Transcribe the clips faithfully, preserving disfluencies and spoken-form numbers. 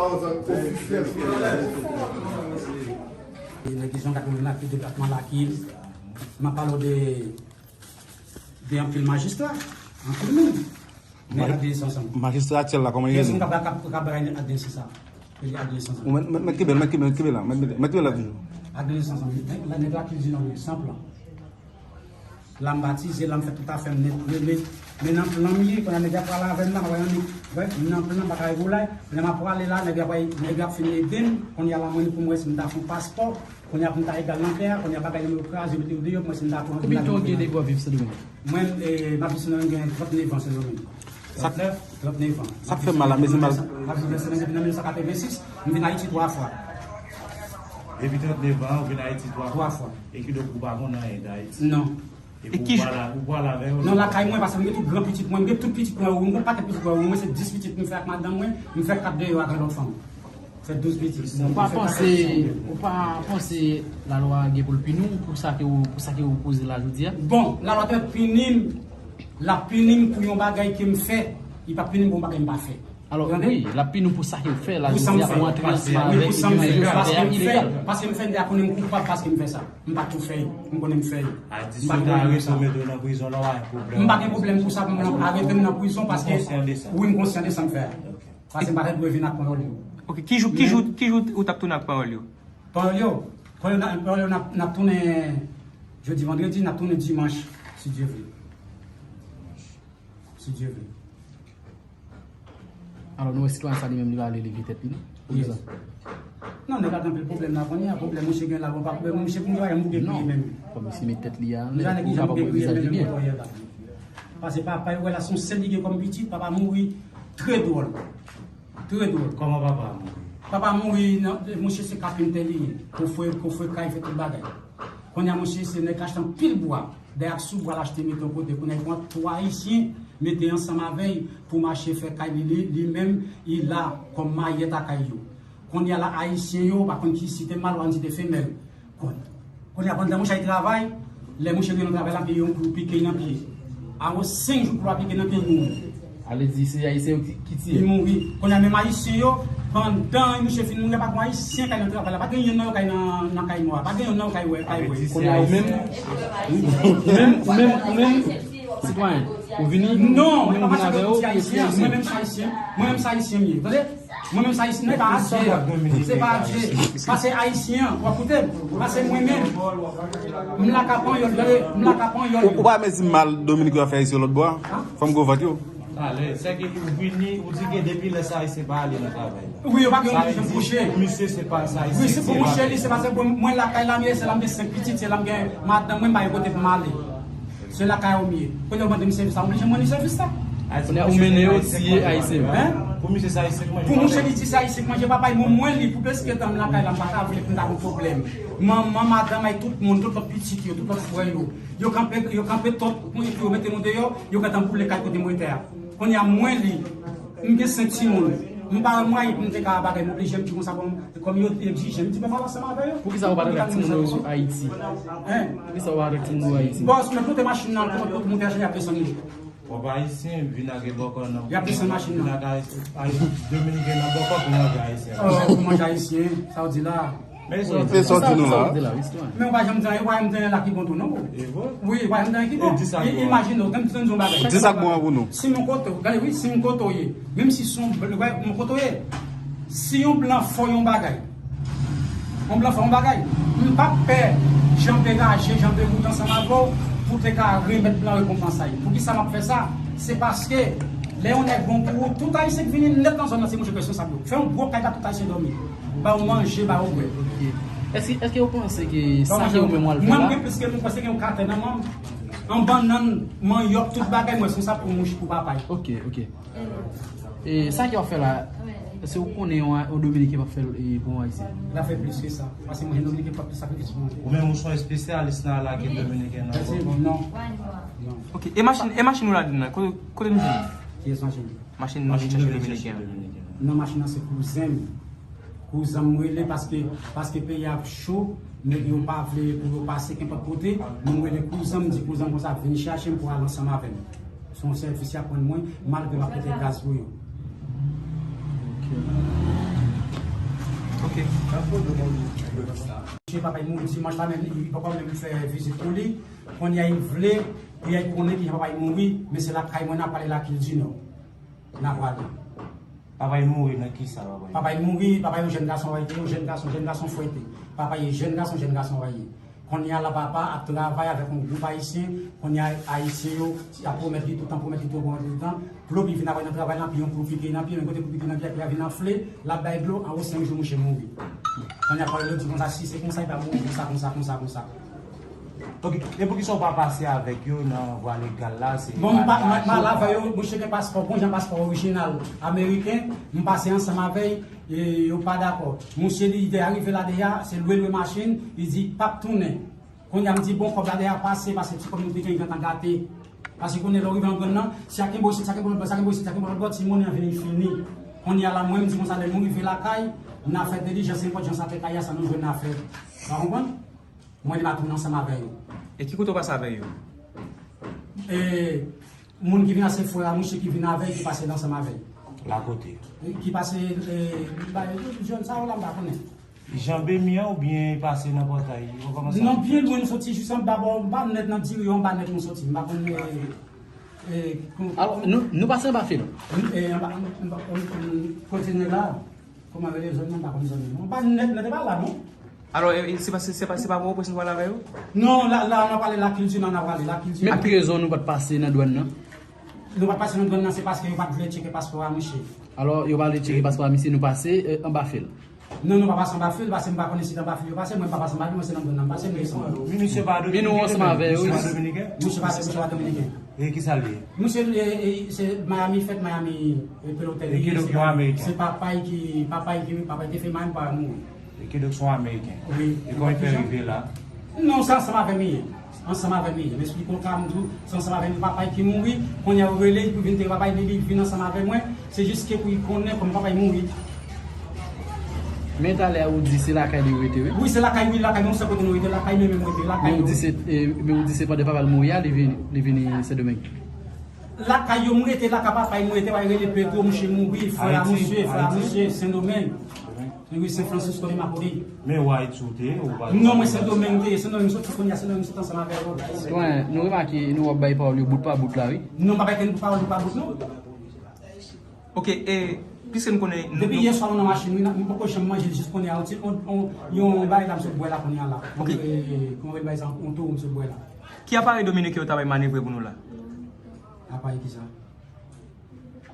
pawòl sa ofisyèl. E nèg ki jan kat mwen la, ki depatman Lakil. M ap pale w de, de anpil majistra, anpil moun. Nèg ak de sans ansanm. Majistra aktyèl la, kòman li rele? Kiyès moun k ap, k ap, k ap bay ak de sans sa? Li ak de sans ansanm. Ou mèt, mèt, mèt kenbe, mèt kenbe, mèt kenbe la, mèt, mèt, mèt kenbe la toujou. Ak de sans ansanm. Nèg, nèg la ki di non, li san plan. La m batize, la m fè tout afè m nèt, nèt, nèt. Men nan plan m ye, kounye a nèg la pral avè m la, m ap wè yon nèg, wè, m nan plan, m pa ka regoulay. Lè m ap prale la, nèg la pral, nèg la ap fin ede m. Kounye a la, mwen, pou m wè si m ta fè yon paspò. Kounye a, pou m ta egal nan tè a, kounye a, bagay yo kraze, yo mete yo deyò, pou m wè si m ta pran. Konbyen tan w gen depi w ap viv Sendomeng? Mwen, e, m ap viv Sendomeng gen trannèf an, Sendomeng. Trannèf? Trannèf an. Sa k fè mal la, mezanmi? M ap viv Sendomeng depi nan mil nèf san katrevensis, m vin Ayiti twa fwa. Depi trannèf an, ou vin Ayiti twa fwa? Twa fwa. E kidonk ou pa konn anyen de Ayiti? Non. Epi ou pale, ou pale avè yo? Non, lakay mwen, paske m gen tout gran pitit mwen, m gen tout pitit mwen, m gen pakèt pitit mwen, mwen se dis pitit m fè ak madanm mwen, m fè kat deyò ak yon lòt fanm. Fè douz pitit. Ou pa panse, ou pa panse lalwa gen pou l pini w pou sa ke w, pou sa ke w poze la jodi a? Bon, lalwa te pini m, l ap pini m pou yon bagay ke m fè, li p ap pini m pou yon bagay m pa fè. Alò, wi, l ap pini w pou sa ke w fè la jodi a, ou antre ansanm avèk epi yon nèg ki fè a ilegal. Paske m fè, paske m fè, deja konnen m koupab paske m fè sa. M pa tou fè, m konnen m fè. A di si yo ta arete w, mete w nan prizon la, w a gen pwoblèm. M pa gen pwoblèm pou sa, pou m arete m nan prizon, paske wi, m konsyan de sa m fè a. Paske m pa t dwe vin ak pawòl yo. Ok, ki jou, ki jou, ki jou ou t ap tounen ak pawòl yo? Pawòl yo, pawòl yo, n ap, pawòl yo, n ap, n ap tounen jodi, vandredi, n ap tounen dimanch, si Dye vle. Si Dye vle. Alò, nou wè sitwayen sa li menm li pa vle leve tèt li, non? Poukisa? Non, nèg la gen anpil pwoblèm la kounye a. Pwoblèm misye gen la, bon, pa pwoblèm misye pou mwen, m gen kriye menm. Kòm misye met tèt li anlè pou l kapab wè vizaj li byen. Paske papa l wè la, se yon sèl li gen kòm pitit, papa mouri trè dwòl. Trè dwòl. Kòman papa a mouri? Papa mouri, nan, misye se kapentè li ye. Kofre, kofre kay, fè tout bagay. Kounye a, misye se nèg k achte anpil bwa. Dèyè ak sou bwa l achte mete yon kote. Kounye a, li pran twa Ayisyen, mete ansanm avè l pou mache fè kay li, li, li menm, li la kòm mayèt a kay yo. Kounye a la, Ayisyen yo, pa konn ki site mal, pa konn site femèl. Kon-, kounye a, pandan mouche al travay, lè mouche rive nan travay la, pye yon klou pike nan pye. Awo senk jou klou a pike nan pye, li mouri. Ale di se Ayisyen yo ki, ki tiye. Li mouri. Kounye a, menm Ayisyen yo, pandan mouche fin mouri, pa gen Ayisyen k al nan travay la. Pa gen youn nan yo k al nan, nan kay nwa. Pa gen youn nan yo k al wè, k al wè. Kounye a, ou menm, ou menm, ou menm, ou menm, sitwayen, ou vini, non, mwen pa mache pou ti Ayisyen. Mwen menm se Ayisyen. Mwen menm se Ayisyen m ye. Tande? Mwen menm se Ayisyen, se pa Adye. Se pa Adye. Pase Ayisyen an, w ap koute m. Pase mwen menm, m la ka panyòl, tande, m la ka panyòl. Ou, ou pa renmen di m mal Dominik yo ap fè Ayisyen lòt bò a? Fanm gwo vant yo. Talè, sèke ou vini, ou di ke depi lè sa Ayisyen pa ale nan travay la. Wi, yo pa gen yon jan bouche. Pou misye, se pa sa Ayisyen. Wi, se pou misye, li, se pa se pou mwen lakay la, m ye, se la m gen senk pitit, se la m gen madanm mwen, m pa gen kote pou m ale. Se lakay ou m ye. Kounye a ou mande m sèvis la, m oblije mande sèvis la. Kounye a ou mennen yo tiye Ayisyen. Hein? Pou misye se Ayisyen k manje. Pou misye li di se Ayisyen k manje, papa, mwen, mwen li pou plis ke tan m lakay la, m pa ta vle pou m ta gen pwoblèm. Manman, madanm, ay tout moun, tout lòt pitit yo, tout lòt frè yo. Yo kanpe, yo kanpe tout, pou yo mete nou deyò, yo gentan boule kay kote mwen te a. Kounye a mwen li, m gen senk timoun. M pa wè mwayen pou m te ka bagay, m oblije m di konsa, bon, kòm yo egzije, m di, bon, m al ansanm avè yo. Poukisa ou pa t antre ak timoun yo sou Ayiti? Hein? Poukisa ou pa t antre ak timoun yo Ayiti? Bòs, mwen monte machin nan, kote tout moun te achte, y ap desann li. Pwòp Ayisyen vin ak bòkò nan. Y ap desann machin nan. Vin ak Ayisyen, Dominiken nan bòkò pou manje Ayisyen. Oh, pou manje Ayisyen, sa w di la. Men sa w di la, wi, sitwayen. Men ou pa janm di anyen, ou pa janm di anyen la ki bon tou, non. E vre? Wi, ou pa janm di anyen ki bon. E di sa k bon. Imajine w, gade m di w yon bagay. Di sa k bon an pou nou. Si m kote w, gade wi, si m kote w ye, menm si se yon bl-, wè, m kote w ye, si yon blan fè w yon bagay, yon blan fè w yon bagay, m p ap pè janbe raje, janbe wout ansanm avè w pou te ka remèt blan rekonpans a l. Poukisa m ap fè sa? Se paske lè yon nèg bon pou ou, tout Ayisyen k vini nèt nan zòn nan, se mouche k responsab yo. Fè yon gwo kay ba tout Ayisyen dòmi. Ba yo manje, ba yo bwè. Ok. Èske, èske w panse ke sa ke ou menm w al fè la? Mwen, m gen plis ke nou, paske gen yon katè nan men m. An bannann, manyòk, tout bagay, mwen responsab pou mouche, pou papay. Ok, ok. E sa ke w ap fè la, Èske ou konnen yon, yon Dominiken p ap fè l, e, pou yon Ayisyen? L ap fè plis ke sa. Paske mwen, yon Dominiken p ap fè sakrifis pou mwen. Ou menm ou se yon espesyalis nan lage Dominiken nan kòkò? Non. Non. Ok, e machin, e machin ou ladann nan, kote, kote nou jwenn li? Kiyès machin? Machin nou vin chache Dominiken an. Non, machin nan se kouzen m. Kouzen m rele paske, paske peyi a cho, nèg yo pa vle pou yo pase kenpòt kote. Men m rele kouzen m, m di kouzen m konsa, vin chache m pou al ansanm avè m. Se yon sèvis y ap rann mwen, malgre m ap pote gaz pou yo. Ok. Mesye, papa y mouri dimanch la, men li poko menm fè vizit pou li. Kounye a, li vle pou y al konnen kijan papa y mouri, men se lakay mwen n ap pale, Lakil di Nò. N a prale. Papa y mouri nan kisa, papa y? Papa y mouri, papa y yon jèn gason, yon jèn gason, jèn gason fwete. Papa y jèn gason, jèn gason, papa y. Kounye a la, papa ap travay avèk yon gwoup ayisyen. Kounye a, ayisyen yo ap pwomèt li toutan, pwomèt li toutan, pwomèt li toutan. Klou, li vin avè nan travay la, pi yon klou pike nan pye, men kote klou pike nan pye, pye a vin anfle, l ap bay dlo, anwo senk jou, mouche mouri. Kounye a, pale yo di konsa, si se konsa, li pa mouri, konsa, konsa, konsa, konsa. Ok, e poukisa w pa pase avèk yo nan vwa legal la? Se... Bon, m pa, m pa, m pa la avè yo, mouche gen paspò, bon jan paspò orijinal ameriken, m pase ansanm avè y, e yo pa dakò. Mouche li te arive la deja, se lwe lwe machin, li di p ap tounen. Kounye a m di, bon, kòb la deja pase, paske ti kòb nou te gen gentan gate. Paske kounye a lè w rive nan dwàn nan, si a kenbe w isit, si a kenbe w lòt bò, si a kenbe w isit, si a kenbe w lòt bò, ti monnen an vini fini. Kounye a la, mwen, m di konsa, lè nou rive lakay, n a fè dilijans, nenpòt jan sa te ka ye a, sa nou jwenn n a fè. Ou pa konprann? Mwen, li pa tounen ansanm avè yo. E ki kote w pase avè yo? E, moun ki vin a se frè a mouche ki vin avè l, ki pase l ansanm avè l. La kote? Ki pase, e, ba, jèn sa yo la, m pa konnen. Janbe mi an oubyen pase nan pòtay? Ou kòmanse... Non, byen lwen nou soti, jis anba bò, anba nèt nan diri yo, anba nèt nou soti. M pa konn, e, e, kon... Alò, nou, nou pase anba fil. E, anba, anba, anba, kote nèg la, kòman rele zòn nan, m pa konn zòn nan. Anba nèt, nèt pa la, non? Alò, e, e, se pa, se, se pa, se pa Pòtoprens nou pral avè yo? Non, la, la, n ap pale Lakil di Nò, n ap pale Lakil di Nò. Men ki rezon nou pa t pase nan dwàn nan? Nou pa t pase nan dwàn nan, se paske yo pa t vle tcheke paspò a mouche. Alò, yo pa vle tcheke paspò a misye, nou pase, e, anba fil. Non, nou pa pase anba fil, paske m pa konnen si se anba fil yo pase, mwen m pa pase anba fil, mwen se nan dwàn nan m pase, m desann. Men misye pa dominiken, men nou ansanm avè yo, misye pa dominiken? Misye pa, misye pa dominiken. E kisa l ye? Misye, e, e, se Miami fèt, Miami, e, Pelotel li ye, se pa, se papa y ki, papa y ki, papa y te fè Miami, papa y mouri. E kidonk se yon ameriken. Wi. E kòman l fè rive la? Non, se ansanm avè m li ye. Ansanm avè m li ye. M esplike w ka, m di w, se ansanm avè m, papa y ki mouri. Kounye a, yo rele l pou vin tire papa y, li, li vin ansanm avè mwen. Se jis ke pou l konnen kòman papa y mouri. Men talè a ou di se lakay li yo rete, wi? Wi, se lakay, wi, lakay nou, se kote nou rete, lakay nou menm rete, lakay nou. Men ou di se, e, men ou di se pandan papa l mouri a, li vin, li vini Sendomeng? Lakay yo, m rete lakay papa y, m rete, w a rele Pedro, mouche mouri, frè a mouche, frè a mouche, Sendomeng. Wi, San Francisco de Macorís. Men w Ayiti ou te ye, ou pa... Non, mwen Sendomeng te ye, Sendomeng m soti kounye a, Sendomeng m soti ansanm avè yo. Sitwayen, nou remake, nou ap bay pawòl yo bout pa bout la, wi. Non, m pa bay kenn bout pawòl bout pa bout, non. Ok, e, piske n konnen... Depi yè swa nou nan machin, wi, m poko janm manje, jis kounye a, yon ti, yon, yon, yon bagay la m sot bwè la kounye a la. Ok. E, kòman rele bagay sa, yon towo m sot bwè la. Ki aparèy dominiken yo ta bay manevre pou nou la? Aparèy kisa?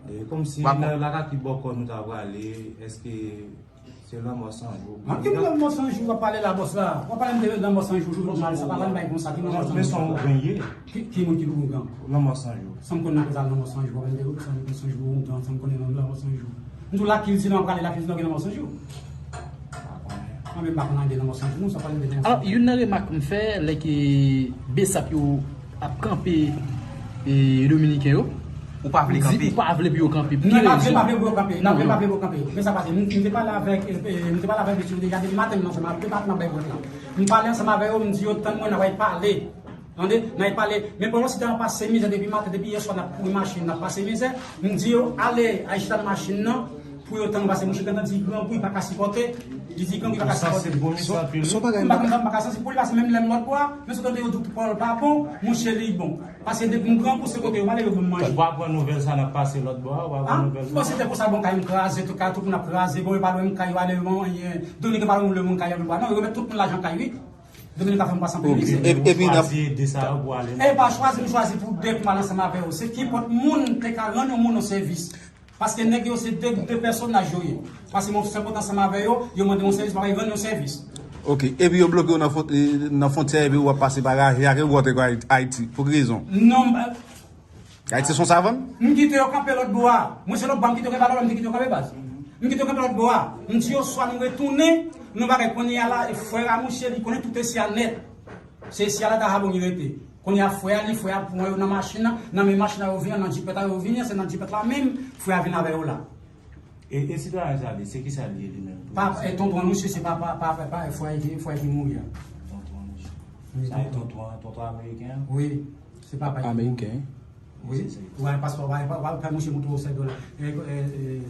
E, kòmsi nan lakaki bòkò nou ta prale, èske se lanmò san jou? An, ki lanmò san jou w ap pale la, bòs la? W ap pale m de lanmò san jou, jou nòmal, sa pa ban bagay konsa, ki lanmò san jou? Men se yon oubyen ye. Ki, ki moun ki pou gang? Lanmò san jou. Sa m konn nan koz a lanmò san jou, w ap pale m de lanmò san jou, oubyen sa m konnen nan lanmò san jou. M di w lakilti nan prale, lakilti nan gen lanmò san jou. Mwen menm pa konn anyen de lanmò san jou, non, sa pale m de lanmò san jou. Alò, youn nan remak m fè, lè ke besap yo ap kanpe, e, dominiken yo. Ou pa vle kanpe? Ou pa vle pou yo kanpe. Pou ki rezon? Non, pa vle, pa vle pou yo kanpe. Non, pa vle, pa vle pou yo kanpe. Men sa pase, m, m te pale avèk, e, e, m te pale avèk mesye yo deja depi maten, m ansanm avè yo, m te pale ansanm avè yo, m di yo tann mwen, n a pral pale. Tande, n a pale. Men pandan se tan an pase mizè depi maten, depi yè swa n ap kouri machin, n ap pase mizè. M di yo ale, al chita nan machin nan, pou yo tann, pase mouche gentan di grangou, li pa ka sipòte. Li di grangou, li pa ka sipòte. Ou sansib pou misye anpil, wi. M pa konn sa, m pa ka sansib pou li, pase menm lè m lòt bò a, men sot tande yo di pawòl pa bon, mouche li bon. Pase depi m grangou, se kote yo pale, yo ban m manje. Ou pa pran nouvèl sa n ap pase lòt bò a, ou pa pran nouvèl sa? Bon, se te konsa, bon, kay m kraze, tout kay, tout moun ap kraze, bon, yo pa lwe m kay yo ale, bon, dominiken pa lwe moun kay yo ale bò a. Non, yo remèt tout moun lajan kay, wi. Dominiken ap fè m pase anpil mizè. Epi n ap chwazi ede sa yo pou ale. E pa chwazi, m chwazi pou de pou m al ansanm avè yo. Se kenpòt moun te ka rann yon moun yon sèvis. Paske nèg yo se de, de pèsonaj yo ye. Paske mwen fè kont ansanm avè yo, yo mande yon sèvis, m ap rann yon sèvis. Ok, epi yo bloke w nan fwon-, e, nan fwontyè epi w ap pase pa Raje a, ke w antre Ayiti. Pou ki rezon? Non, m, Ayiti se yon savann? M kite yo kanpe lòt bò a. Mwen se lòt bò a m kite yo kanpe, pa lòt bò a m te kite yo kanpe baz. M kite yo kanpe lòt bò a. M di yo swa nou retounen, nou bagay kounye a la, e frè a mouche li konnen tout esi a nèt. Se esi a la ta Habong li rete. Kounye a frè a li, frè a pran yo nan machin nan, nan men machin nan yo vini, nan jipèt la yo vini, se nan jipèt la menm, frè a vin avè yo la. E, e sitwayen sa li, se ki sa li ye li menm? Pa, e tonton an misye se pa, pa, pa, pa, pa, frè ki, frè ki mouri a. Tonton an misye. Wi, Sa e tonton. Tonton an, tonton ameriken an? Wi, se papa ki mouri. Ameriken. Wi, Se- wè paspò, wè, wè, wè misye montre yo sèt dola. E, e, e,